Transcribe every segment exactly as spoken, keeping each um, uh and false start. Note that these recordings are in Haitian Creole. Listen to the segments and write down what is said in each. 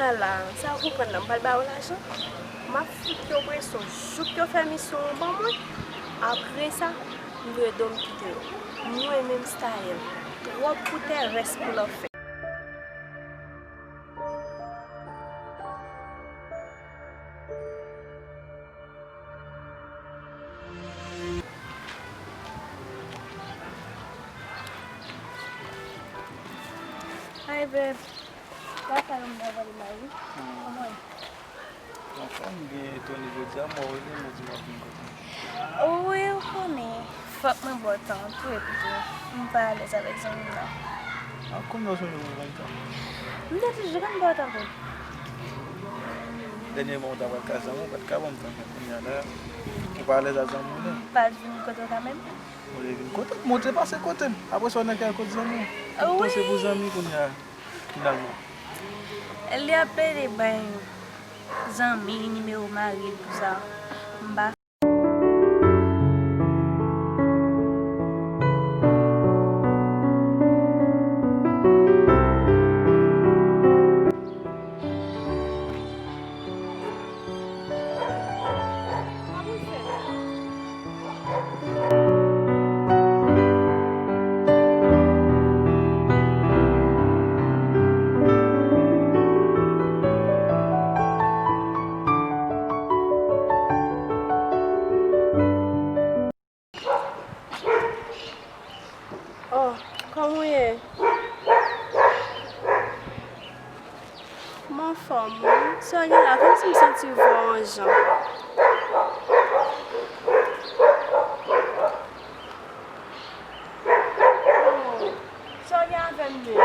La, sa w konprann nan, m pral ba yo lajan. M ap fout yo presyon jouk yo fè misyon an ban mwen. Apre sa, m dwe do m kite yo. Mwen menm style. Twòp pou tè, rès pou lanfè. Hi, babe. Sa fè yon bagay mari. Kòman? Anfòm, m byen etone jodi a, m wè w rele m, ou di m ap vin kote m. Wi, ou konnen, fòk mwen ba w tan tou, epi tou, m pa alèz avèk zanmi m nan. A, kounye a w sonje pou w ban m tan? M te toujou konn ba w tan tou. Dènyèman, ou ta pral kay zanmi w, ou pa t ka ban m tan, men kounye a la, ou pa alèz ak zanmi w non. M pa t vin kote w kanmenm? Ou te vin kote m, ou te pase kote m. Apre sa, w nan kay kot zanmi w. Ou panse pou zanmi kounye a, finalman. Li ap plede bay zanmi, nimewo mari l, tout sa. M pa Oh, kòman w ye? M anfòm, wi. Sa w gen la? Kòmsi m santi vwa w yon jan. Oh, sa w gen avè m menm?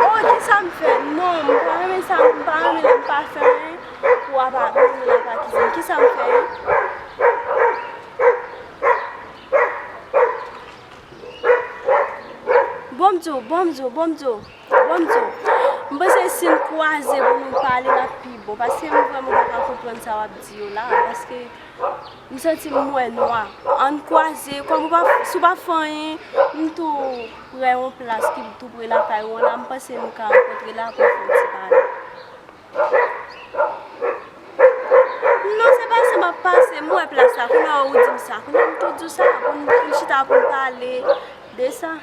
Oh, kisa m fè? Non, m pa renmen sa, m pa renmen lè m pa fè anyen. Pou w ap ap mouye l ap akize m. Kisa m fè? Bon m di w, bon m di w, bon m di w, bon m di w. M panse si n kwaze pou nou pale, l ap pi bon. Paske m vrèman pa ka konprann sa w ap di yo la. Paske m santi m wè nwa. Ann kwaze, kòm ou pa, si w pa fè anyen, m tou prè yon plas ki tou pre lakay ou an la, m panse nou ka rankontre la pou n fè yon ti pale. Non, se pase m ap pase, m wè plas la, kounye a ou di m sa, kounye a m tou di w sa, pou n, pou n chita, pou n pale de sa.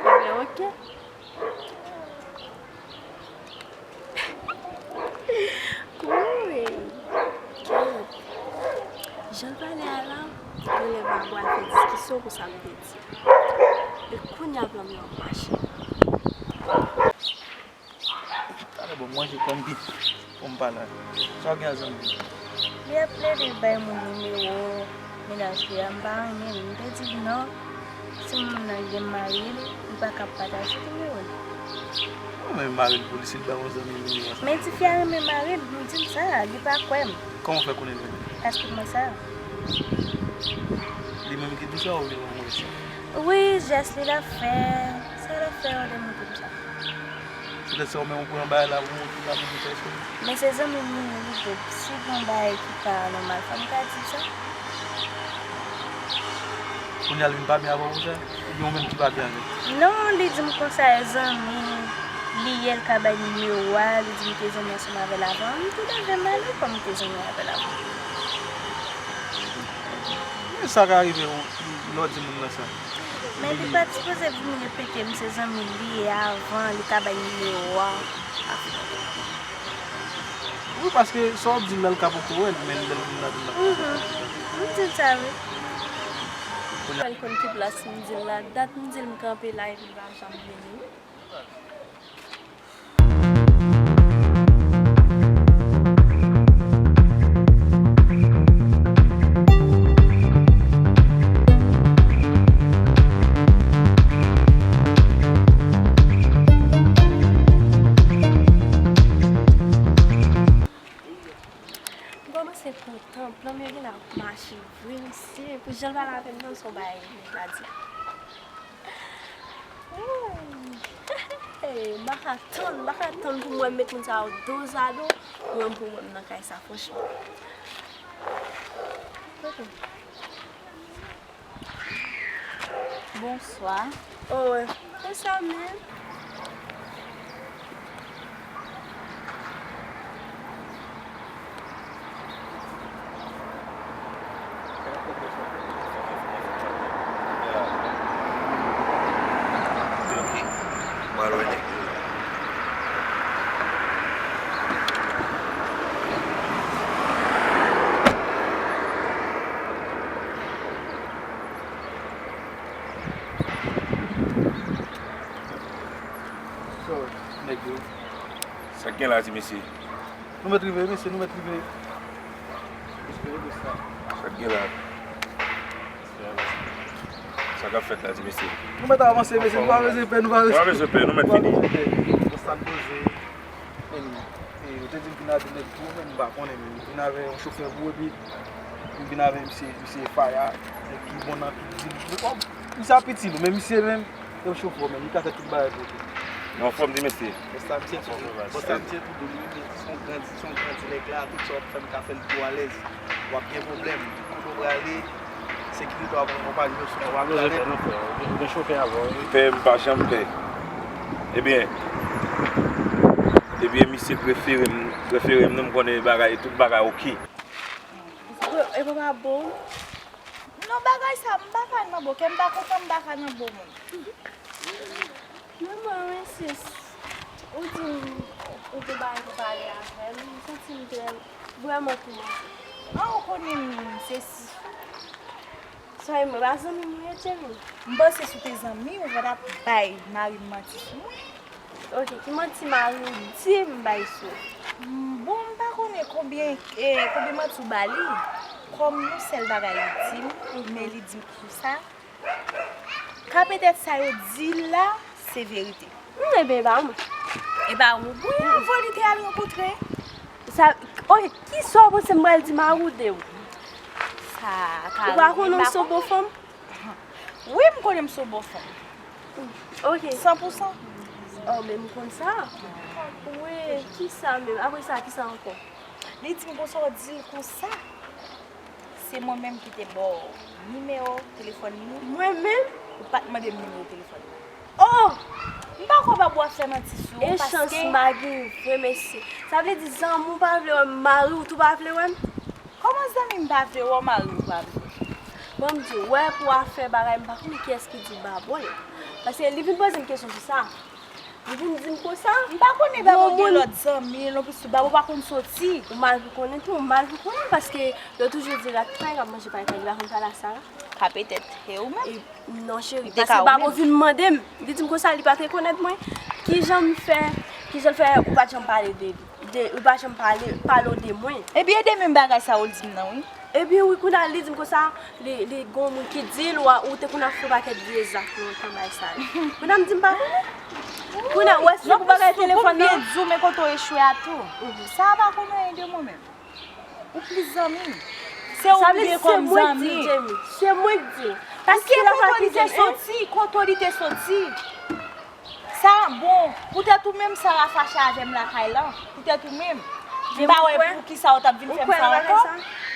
Ebyen, oke. Woy! Kèt! Jan l pale a la, genlè m pa pral fè diskisyon pou sa m te di. E kounye a plan m yo ap mache. Talè bon, manje kòm pi pou m pale ak ou. Sa w gen a zanmi m? Li ap plede bay moun nimewo mennaj li a, m pa renmen l. M te di l non, si moun nan gen mari l, li pa ka pataje nimewo l. Ou renmen mari l pou li, si l bay yon zanmi l nimewo sa. Men tifi a renmen mari l, m di l sa, li pa kwè m. Kòman w fè konnen l renmen l? Paske m wè sa. Li menm ki di w sa oubyen ou wè sa? Wi, jès li l ap fè, sa l ap fè yo demontre m sa. Se tèt sa ou menm ou pran bagay la pou montre l la pou montre tèt ou. Men se zanmi m li ye, li doub. Si gen yon bagay ki pa nòmal, fò m ka di sa. Kounye a l vin pa byen avè w pou sa? Oubyen ou menm ki pa byen avè l? Non, li di m konsa e zanmi li ye, l ka bay nimewo a, li di m te zanmi ansanm avè l avan. M tou leve m ale kòm m te zanmi avè l avan. Men sa ka rive w, lè w di moun nan sa. Men li pa t sipoze vin repete m se zanmi l li ye avan, li ka bay nimewo a. Wi, paske sa w ap di m la, l ka poko wè l, men lè l vin la, vin la. Mhm. M di l sa, wi. Kounye a l konn ki plas m di l la, dat m di l m kanpe la, epi l pa janm vini. M kòmanse kontan, plan m yo genlè ap mache vre, mesye. Pou jan l pale avè m nan, se yon bagay nèg la di. Hey, m pa ka tann, m pa ka tann pou m wè m met moun sa yo dozado, pou mwen pou wè m nan kay sa, franchman. Kote? Bonswa. Oh, wè. Bonswa, menm. Mwen al wè nèg yo. Sa k gen la, ti mesye? Nou mèt rive, mesye, nou mèt rive. Sa k gen la? Sa k ap fèt la, ti mesye? Nou mèt avanse, mesye, nou pa bezwen pè, nou pa bezwen pè, nou mèt fini. Konsta n poze. Men, e, yo te di m vin avè nèg tou, men m pa konnen, men m vin avè yon chofè pou epi m vin avè misye, misye Faya, nèg ki bon nan pit di m. Misye ap itil ou, men misye menm, se yon chofè, men li ka fè tout bagay pou ou. Nou anfòm, ti mesye? Bon, sa misye tou, bon, sa misye tou doum wi, men se yon gran, se yon gran ti nèg la, tout sa w ap fè m ka fè l tou alèz. W ap gen pwoblèm, tout kote w prale, sekirite w ap akonpanye w sou w ap gade. Ou gen chofè avè w wi. Pè, m pa janm pè. Ebyen, ebyen, misye prefere m, prefere m, non, m konnen bagay, tout bagay oke. Bro, e pa pa bon. Non, bagay sa, m pa ka nan bon kè, m pa kontan, m pa ka nan bon moun. Manman, men sis, ou di m ou gen bagay pou pale avè m, m santi m trè, vrèman toumante. An, ou konnen m, se si. Sa e mwen, pa zanmi mwen ye, Jerry. M panse si w te zanmi, ou pa t ap bay mari m manti sou mwen. Ok, ki manti mari w di m bay sou ou? M, bon, m pa konnen konbyen, eh, konbyen manti w ba li. Kòm yon sèl bagay li di m, men li di m konsa, ka petèt sa yo di l la, se verite. Hmm, ebyen, e pa mwen. E pa ou, wi, anvan li te al rankontre. Sa, ok, kisa w panse m pral di mari w de ou? Sa ka rive, m pa konnen. Ou pa konnen w se yon bon fanm? Wi, m konnen m se yon bon fanm. Ok. San pou san. Oh, men m konn sa. Wi, kisa menm? Apre sa, kisa ankò? Li di m konsa, w di l konsa. Se mwen menm ki te ba w nimewo telefòn li. Mwen menm? Ou pa t mande m nimewo telefòn li. Oh! M pa kwè bab w ap fè manti sou ou, paske. E chans m pa gen vre, mesye. Sa vle di zanmi w pa vle wè m, mari w tou pa vle wè m? Kòman zanmi m pa vle wè w, mari w pa vle? Ban m di w, wè pou afè bagay, m pa konnen kiyès ki di bab w la. Paske li vin poze m kesyon sou sa. Li vin di m konsa. M pa konnen bab ou gen lòt zanmi, non plis tou bab ou pa konn soti. Ou mal pou konnen tou, ou mal pou konnen, paske yo toujou di rat pay k ap manje pay pay, li pa konn pale a Sara. Ka petèt, e ou menm? E, non, cheri, paske bab ou vin mande m, li di m konsa, li pa t rekonèt mwen. Kijan m fè, kijan l fè ou pa t janm pale de li? De, ou pa janm pale, pale w de mwen. Ebyen, e de menm bagay sa ou di m nan, wi. Ebyen, wi, kounye a, li di m konsa, li, li gon moun ki di l, ou, ou te konn ap fè yon pakèt vye zak lontan, bagay sa yo. Kounye a, m di m pa konnen. Kounye a, ou wè, se pou bagay telefòn nan. Di w, men kote w echwe a tou. Sa a pa konn anyen de mwen menm. Ou plis zanmi m. Se ou m gen kòm zanmi. Se mwen k di l. Paske kote li te soti, kote li te soti. Sa bon, poutèt ou menm Sara fache avè m lakay lan, poutèt ou menm. M pa wè poukisa ou t ap vin fè m sa ankò.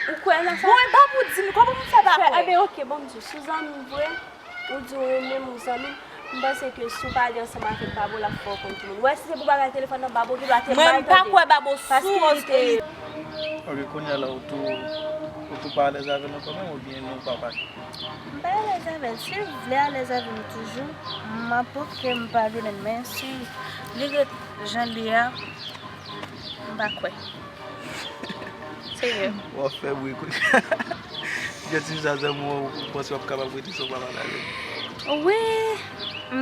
Ou kwè nan sa? Bon, e pa pou di m, kòman pou m fè pa kwè? Ebyen, ok, bon, m di w, si w zanmi m vre, ou di w renmen m, ou zanmi m, m panse ke si w pale ansanm avèk bab ou, l ap fè w konn tout moun. Ou wè, si se pou bagay telefòn nan, bab ou gendwa te mal tande. Mwen, m pa kwè bab ou sou. Ok, kounye a la, ou tou, ou tou pa alèz avè l ankò menm, oubyen non, papa? M pa alèz avè l. Si l vle alèz avè m toujou, m ap oke, m pa vle l, men si li ret jan l ye a, m pa kwè. Serye. W ap fè bri kounye a. Gen ti jan zanmi w, ou panse w ap kapab rete san w pa pale avè l? Wi,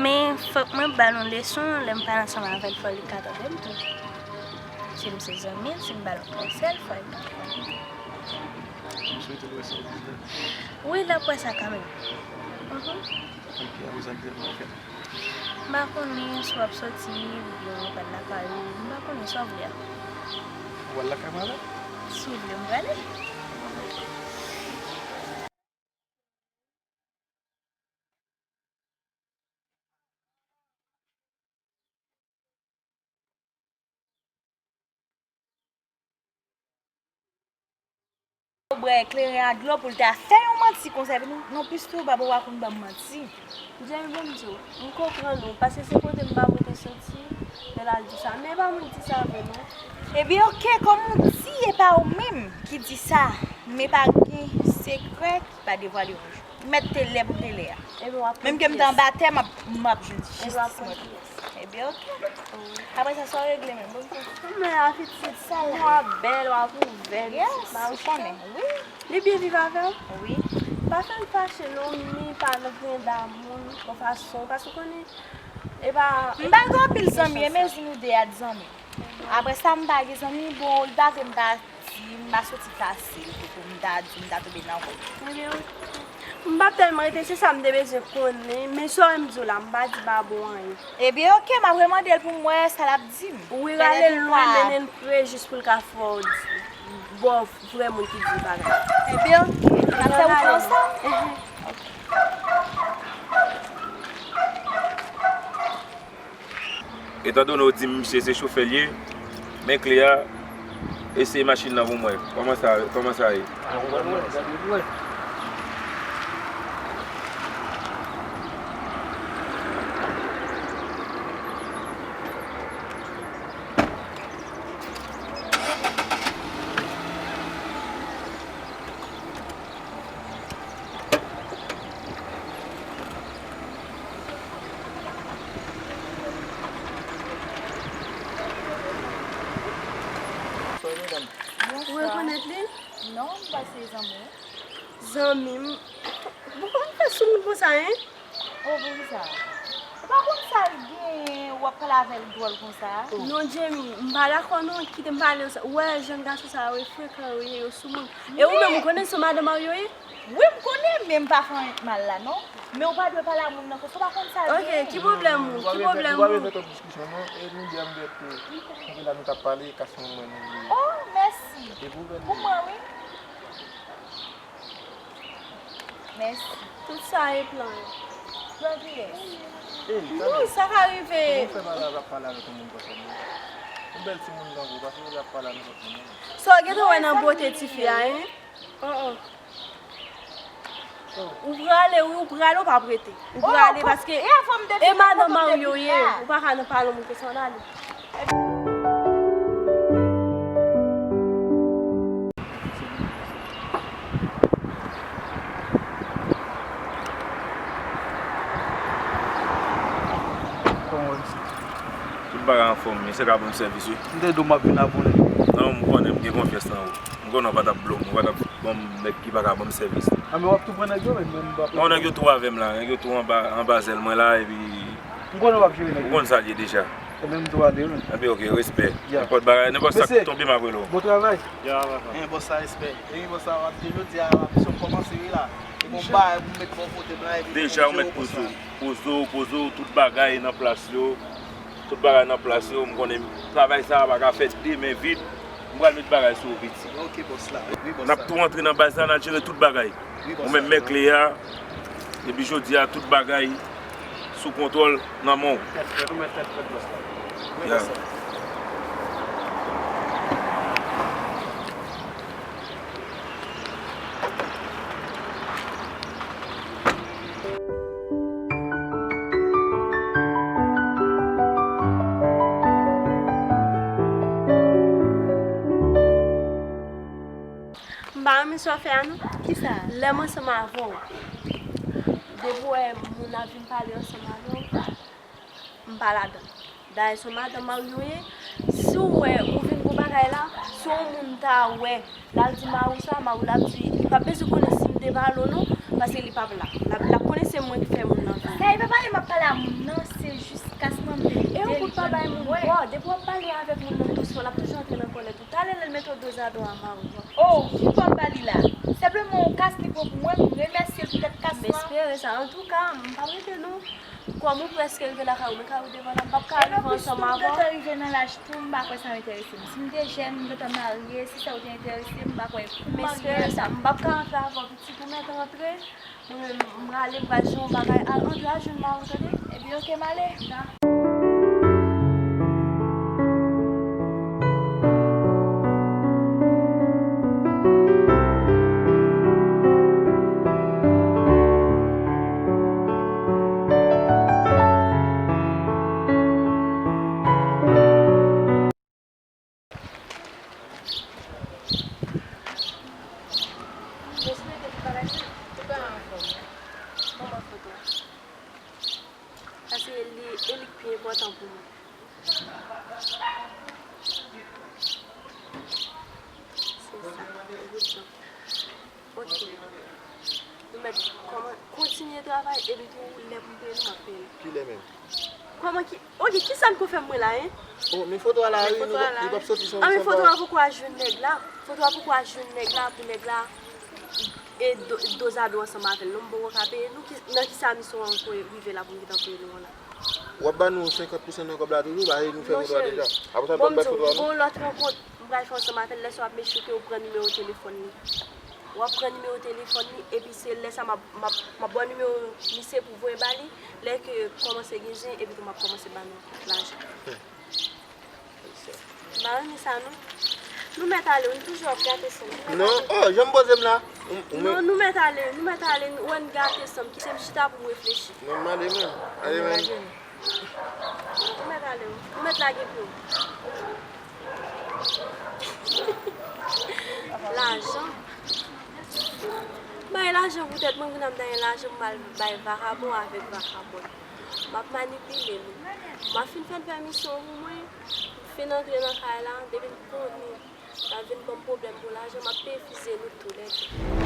men fòk mwen ba l yon leson, lè m pale ansanm avè l, fò li ka tande m tou. Si m se zanmi l, si m ba l yon konsèy, fò l ka tande m. M swete l wè sa w di la. Wi, l ap wè sa kanmenm. Mhm. Ok, apre sa, kisa nou ap fè? M pa konnen si w ap soti, oubyen w pral lakay ou, m pa konnen sa w vle a. Ou pral lakay mwen avè l? Si w vle, m prale. Wè, kleren a dlo pou l ta fè yon manti konsa, epi nou, non, plis tou, baba w a konn ban m manti. Jerry, bon, m di w, m konprann ou, paske se kote m pa pote soti, lè l al di sa. Men e pa mwen ki di sa vre, non. Ebyen, oke, kòm ou di, e pa ou menm ki di sa, men pa gen sekrè ki pa devwale yon jou. M mèt te lè pou m te lè a. Ebyen, w ap pran kiyès? Menm ke m te anba tè, m ap, m ap jwenn jistis mwen. Ebyen, oke. Apre sa, sa w regle menm? Bon, m kontan. Men a pitit, sa la. W ap bèl, w ap ouvè, pitit. Yes, ou konnen, wi. Li byen viv avè w? Wi. Pa fè l fache non, ni pa nan grenn damoun, yon fason, paske w konnen, e pa... M pa gen anpil zanmi, e mezi nou de a t zanmi. Apre sa, m pa gen zanmi, bon, li pa vle m ta di, m pa soti fasil, pou, pou m ta di, m ta tonbe nan kò l. Ebyen, wi. M p ap tèlman rete, se sa m te bezwen konnen, men sa w wè m di w la, m pa di Babou anyen. Ebyen, oke, m ap remande l pou m wè sa l ap di m. Wi, rale l lwen, mennen l pre jis pou l ka fè w di. Bon, vrè moun ki di bagay. Ebyen, n ap fè wout la ansanm. Etandone w di m misye se chofè l ye, men kle a, eseye machin nan pou mwen. Kòman sa, kòman sa ye? Ou rekonèt li? Non, m pa se zanmi w. Zanmi m? Poukò w fè sou moun konsa, en? Oh, poukisa? Ou pa konn sa l gen, w ap pale avè l dwòl konsa? Non, Jamie, m pa dakò non, kite m pale ansanm. Ou wè jèn gason sa yo, e frekan yo ye, yo sou moun. E ou menm, ou konnen se madanm mari w yo ye? Wi, m konnen, men m pa fè anyen k mal la, non. Men ou pa dwe pale a moun nan konsa, ou pa konn sa l gen. Ok, ki pwoblèm ou? Ki pwoblèm ou? Nou pa bezwen twòp diskisyon, non. E nou de a m dwèt tou. Tankou la nou t ap pale, kas mwen mwen nou ye. Oh, mèsi. Pou mwen, wi. Mèsi. Tout sa e plan yo. Plan kiyès? Ey, tande. Non, sa ka rive. Kòman w fè pale avè, ap pale avèk yon moun konsa, non? Yon bèl timoun tankou w, pa sou lè ap pale a nenpòt moun, non. Sa w gentan wè nan bote tifi a, en? Oh, oh. Ou prale, wi, ou prale, ou p ap rete. Ou prale, paske e madanm mari w yo ye, ou pa ka nan pale moun konsa, ann ale. Kòman w ye, mesye? Tout bagay anfòm, mesye ka ban m sèvis, wi. M te di w m ap vin abòne. Non, m konnen, m gen konfyans nan ou. M konnen w pa t ap blo m, ou pa t ap ban m nèg ki pa ka ban m sèvis. A, men w ap tou pran nèg yo, men m pa... Non, nèg yo tou avè m la, nèg yo tou anba, anba zèl mwen la, epi... M konnen w ap jere nèg yo. Ou konn sa l ye deja. E men m tou ale, wi. Epi, oke, respè. Nenpòt bagay, nenpòt sa k tonbe, m ap rele w. Bon travay. En, bòs la, respè. Epi, bòs la, w ap di, jodi a, misyon kòmanse, wi, la. E bon bagay pou m met bò kote m la, epi... Deja, ou mèt poze w, poze w, poze w, tout bagay nan plas yo. Tout bagay nan plas yo, m konnen travay sa a pa ka fèt de men vid. M pral met bagay sou ou, piti. Ok, bòs la. Wi, bòs la. N ap tou antre nan baz la, n al jere tout bagay. Wi, bòs la. Ou menm men kle a, epi jodi a, tout bagay sou kontwòl nan men w. Tèt frèt, ou mèt tèt frèt, bòs la. Wi, bòs la. M pa renmen sa w fè a non. Kisa? Lè m ansanm avè w, depi w wè moun ap vin pale ansanm avè w, m pa ladan. Dayè, se yon madanm mari w ye. Si w wè ou vin pou bagay la, si yon moun ta wè, l al di mari w sa, mari w la ap di, li p ap bezwen konnen si m te pale w non, paske li p ap la. L ap, l ap konnen se mwen ki fè moun nan vi. Sa e pa pale m ap pale a moun nan, se jis kas mwen m te kite li pran pou mwen. Depi w ap pale avèk moun nan dousman, l ap toujou antre nan kòlèt ou. Talè lè l mete w dozado a mari w. Oh, ki fòm ba li la? Senpleman yon kas li pran pou mwen, m remèsye l poutèt kas lan. M espere sa. Antouka, m p ap rete non. Kòm ou prèske rive lakay ou, men kay ou devan la, m p ap ka rive ansanm avè w. Epi anplis tou, m gentan rive nan laj tou, m pa kwè sa enterese m. Si m te jèn, m gentan marye, si sa yo te enterese m, m pa kwè pou m marye a sa. M espere sa, m p ap ka antre avè w, pitit, ou mèt antre. Mwen menm, m prale, m pral jere yon bagay. Al antre, al jwenn mari w, tande? Ebyen, oke, m ale. Dakò. Se sa. Good job. Ok. Nou mèt kòman, kontinye travay, epi tou lè pou m peye nou, m ap peye nou. Kilè menm? Kòman ki, ok, kisa m pou fè mwen la, en? Oh, men foto a la, wi, nou, li p ap soti san, ah, men foto a poko al jwenn nèg la. Foto a poko al jwenn nèg la, pou nèg la e do, dozado ansanm avè l. Non, m poko ka peye nou, ki, nan kisa misyon an rive la pou m gentan peye nou an la? W ap ban nou senkant pousan nan kòb la toujou, paske nou fè foto a deja. Apre sa, nou pral bay foto a, non? Bon, lòt rankont, m pral fè ansanm avè l, lè sa w ap make sure ke w pran nimewo telefòn li. W ap pran nimewo telefòn li, epi se lè sa m ap, m ap, m ap ba w nimewo misye pou voye ba li, lè ke kòmanse gen zen, epi tou m ap kòmanse ba nou lajan. M pa renmen sa, non. Nou mèt ale, wi, nou toujou ap gate san m. Nou mèt ale. Non, oh, jan m poze m la. Ou, ou non, men- nou mèt ale, nou mèt ale, nou, wè n gate san m, kite m chita pou m reflechi. Non, m ale menm. Ale menm. Nou mèt ale, wi. Nou mèt lage pye w. Lajan. Bay lajan pou tèt mwen, pou n ap bay lajan pou m al bay vakabon avèk vakabòn. M ap manipile nou. M ap fin fè n pèmisyon pou mwen, m fin antre nan kay la, depi n konnen l ap vin ban m pwoblèm pou lajan, m ap peye fize nou toulède.